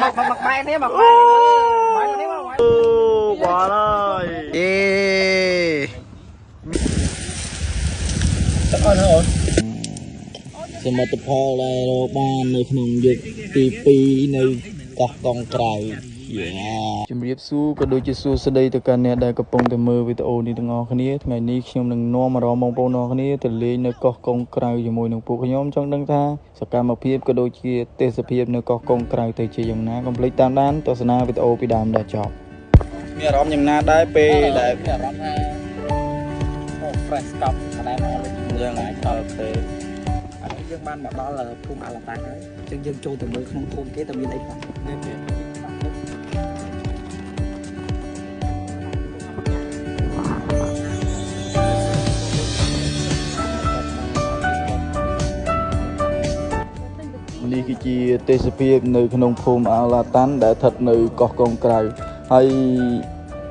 មកបែនេះមកបែនេះមក អូបានហើយ អេ សមិទ្ធផលដែលរកបាននៅក្នុងយុគទី2នៅកោះកុងក្រៅ ជំរាបសួរក៏ដូចជាសួស្តីទៅកាន់អ្នកដែលកំពុងតែមើលវីដេអូនេះទាំងអស់គ្នាថ្ងៃនេះខ្ញុំនឹងនាំអារម្មណ៍បងប្អូនទាំងអស់គ្នាទៅលេងនៅកោះកុងក្រៅជាមួយនឹងពួកខ្ញុំចង់ដឹងថាសកម្មភាពក៏ដូចជាទេសភាពនៅកោះកុងក្រៅទៅជាយ៉ាងណាកុំភ្លេចតាមដានទស្សនាវីដេអូពីដើមដល់ចប់ មានអារម្មណ៍យ៉ាងណាដែរពេលដែល មានអារម្មណ៍ថាអូ fresh កប់ម្ដែមកលេង យ៉ាង OK ឥឡូវយើងបានមកដល់ភូមិអាឡាតាំងហើយអញ្ចឹងយើងចូលទៅមើលក្នុងភូមិគេតើមានអីខ្លះ នេះគឺជាទេសភាពនៅក្នុងភូមិអាឡាតាន់ដែលស្ថិតនៅកោះកុងក្រៅហើយ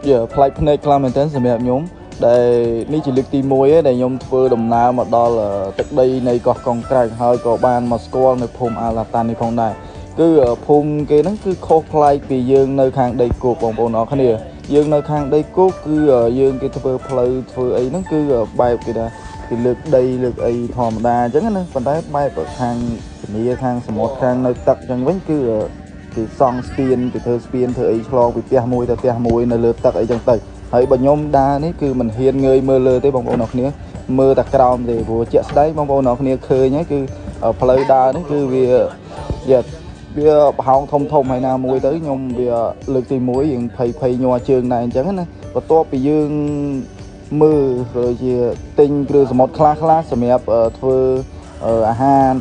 យ៉ាប្លែកភ្នែកខ្លាំងមែនទែនសម្រាប់ខ្ញុំដែលនេះជាលើកទី1ឯងដែលខ្ញុំធ្វើដំណើរមកដល់ទឹកដីនៃកោះកុងក្រៅហើយក៏បានមកស្គាល់នៅភូមិអាឡាតាន់នេះផងដែរគឺភូមិគេហ្នឹងគឺខុសប្លែកពីយើងនៅខាងដីគោកបងប្អូនអរគ្នាយើងនៅខាងដីគោកគឺយើងគេធ្វើផ្លូវធ្វើអីហ្នឹងគឺបែបគេថាគេលើកដីលើកអីធម្មតាអញ្ចឹងណាប៉ុន្តែបែបខាងជំនាខាងសមុទ្រខាងនៅទឹកអញ្ចឹងវិញគឺគេសង់ស្ពានគេធ្វើស្ពានធ្វើអីឆ្លងពីផ្ទះមួយទៅផ្ទះមួយនៅលើទឹកអីចឹងទៅហើយបើខ្ញុំដើរនេះគឺមិនហ៊ានងើយមើលលើទេបងប្អូនអរគ្នាមើលតែក្រោមទេព្រោះជាក់ស្ដែងបងប្អូនអរគ្នាឃើញហើយគឺផ្លូវដើរនេះគឺវាយ៉ាវាប្រហោងធំធំហើយណាមួយទៅខ្ញុំវាលើកទី1យើងភ័យភ័យញ័រជើងដែរអញ្ចឹងណាបន្ទាប់ពីយើងមើលដូចជាទិញគ្រឿងសមុទ្រខ្លះខ្លះសម្រាប់ធ្វើអាហារ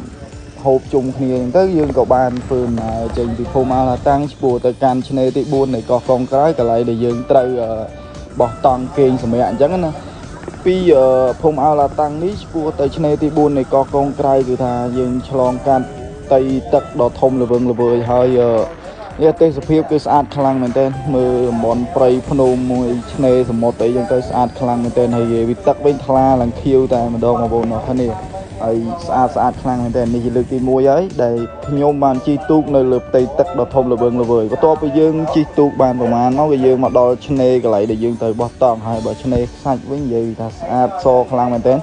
ហូបជុំគ្នាអញ្ចឹងទៅយើងក៏បានធ្វើដំណើរចេញពីភូមិអាឡាតាំងឆ្ពោះទៅកាន់ឆ្នេរទី4នៃកោះកុងក្រៅកន្លែងដែលយើងត្រូវបោះតង់គេងសម្រាប់អញ្ចឹងណាពីភូមិអាឡាតាំងនេះឆ្ពោះទៅឆ្នេរទី4នៃកោះកុងក្រៅគឺថាយើងឆ្លងកាត់ផ្ទៃទឹកដ៏ធំល្វឹងល្វើយហើយនេះទេសភាពគឺស្អាតខ្លាំងមែនទែនមើលតំបន់ព្រៃភ្នំមួយឆ្នេរសមុទ្រអីចឹងទៅស្អាតខ្លាំងមែនទែនហើយវាទឹកវិញថ្លាឡើងខៀវតែម្ដងបងប្អូនអរគ្នាហើយស្អាតស្អាតខ្លាំងមែនទែននេះជាលើកទី1ហើយដែលខ្ញុំបានជិះទូកនៅលើផ្ទៃទឹកដ៏ធំល្វឹងល្វើយបន្ទាប់ពីយើងជិះទូកបានប្រហែលមកគឺយើងមកដល់ឆ្នេរកន្លែងដែលយើងទៅបោះតង់ហើយបើឆ្នេរខ្សាច់វិញនិយាយថាស្អាតសខ្លាំងមែនទែន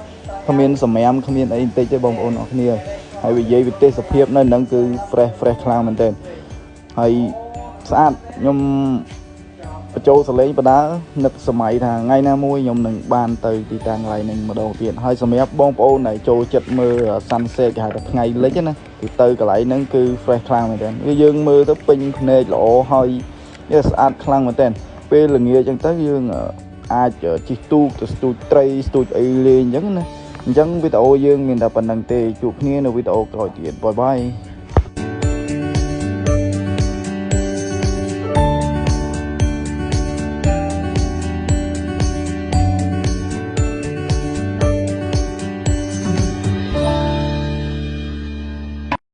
គ្មានសម្រាមគ្មានអីបន្តិចទេបងប្អូនអរគ្នាហើយនិយាយពីទេសភាពនៅនឹងគឺ fresh fresh ខ្លាំងមែនទែនហើយស្អាតខ្ញុំបញ្ចូលសលេងបដានឹកសម័យថាថ្ងៃណាមួយខ្ញុំនឹងបានទៅទីតាំងកន្លែងនេះម្ដងទៀតហើយសម្រាប់បងប្អូនដែលចូលចិត្តមើល sunset គេហៅថាថ្ងៃលិចណាគឺទៅកន្លែងហ្នឹងគឺ fresh ខ្លាំងមែនទែនគឺយើងមើលទៅពេញភ្នែកល្អហើយវាស្អាតខ្លាំងមែនទែនពេលល្ងាចអញ្ចឹងទៅយើងអាចជិះទូកទៅស្ទូចត្រីស្ទូចអីលេងអញ្ចឹងណាអញ្ចឹងវីដេអូយើងមានតែប៉ុណ្្នឹងទេជួបគ្នានៅវីដេអូក្រោយទៀតបាយបាយ។